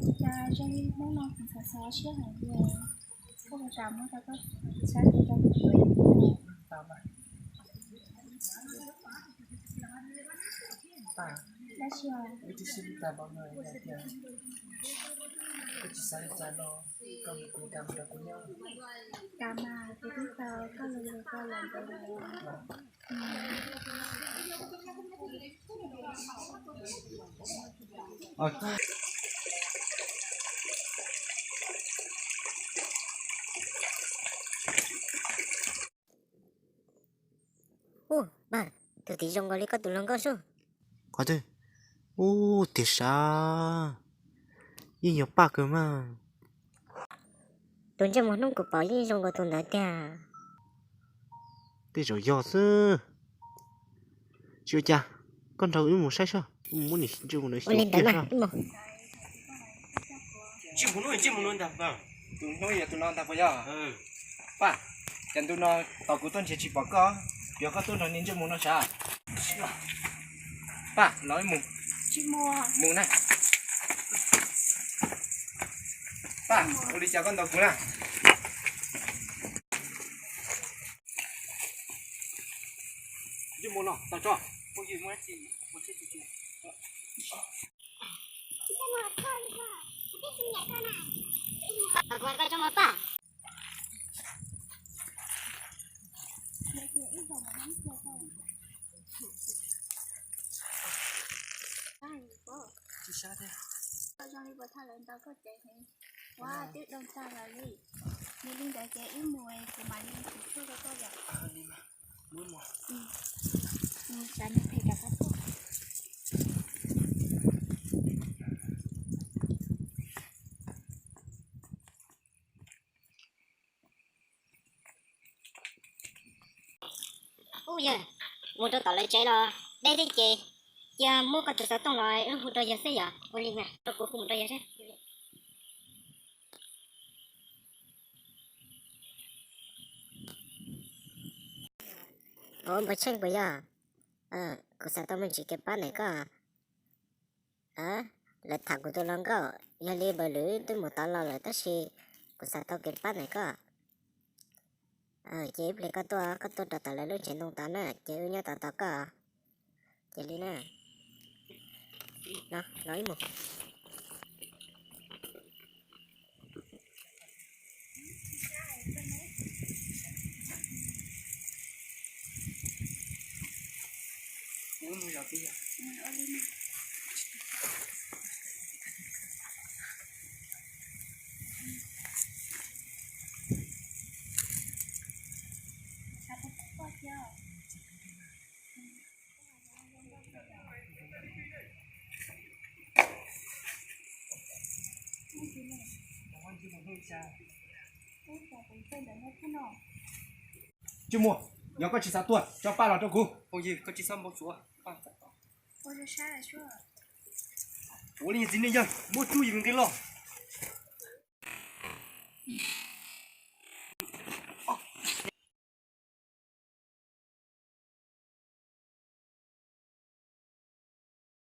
Cas zoo li hnub no kuv xav xav siab heev li, koj puas kam muab rau koj sab tis rau kuv? Dab tsi os? Koj tsis xav li cas no, koj mus kuv kam mus rau kuv nyob. Kam mas, kuv twb tau koj lus lus koj lawm ntawd. Ub, Paj, tus tid zoo nkaus li koj tus hluas nkauj sub. Qhov twg? Ub, tiag sav, yeej yog Paj kawg mas. Tus ntsej muag hnub kuv pom yeej zoo nkaus tus ntawd tiag. Tej zaum yog xwb. Tsis ua cas, koj nrog wb mus saib seb, muab nws ntsej muag no xyuas kiag seb. Tus hnub yog tus no ntag puas yog? Paj, cas ntu no tos kuv tuaj nrhiav tsis pom koj, yog koj tuaj nrog niag ntsej muag no sav? Paj, los wb mus. Mus na. Paj, ua li cas koj ntaus kuv na? Ntsej muag no tau tso. Koj zoo li puas thaj lawv ntaus koj tsev heev. Ua twb doo tag lawm li. Yog li ntawd ces wb mus, kuv mam li mus kuv tuaj rau koj yom. Mus, tsam nws phem rov qab tuaj. Ub yawg, mus rau tom lawv tsev los deb thiab ces, cia muab koj tus xov tooj los wb hu rau yawg xwb yom. Ua li mas rau kuv hu mus rau yawg seb. Ov, npawg Tsheej puas yog? Kuv xav tau me ntsis kev pab ntawm koj. Lawv tham kuv tus hluas nkauj, yog li npawg Lwm twb mus tod los lawm tab sis kuv xav tau kev pab ntawm koj. Ces ib pliag koj tuaj, koj tuaj rau tom lawv lub tsev ntoo tod na, ces wb nyob tom tos koj. Ces li na, los ib mus. Ntsej muag, yog koj tsis xav tuag, tso Paj los rau kuv. Ua li txiv neej yawg, muab cub yus nqi loj.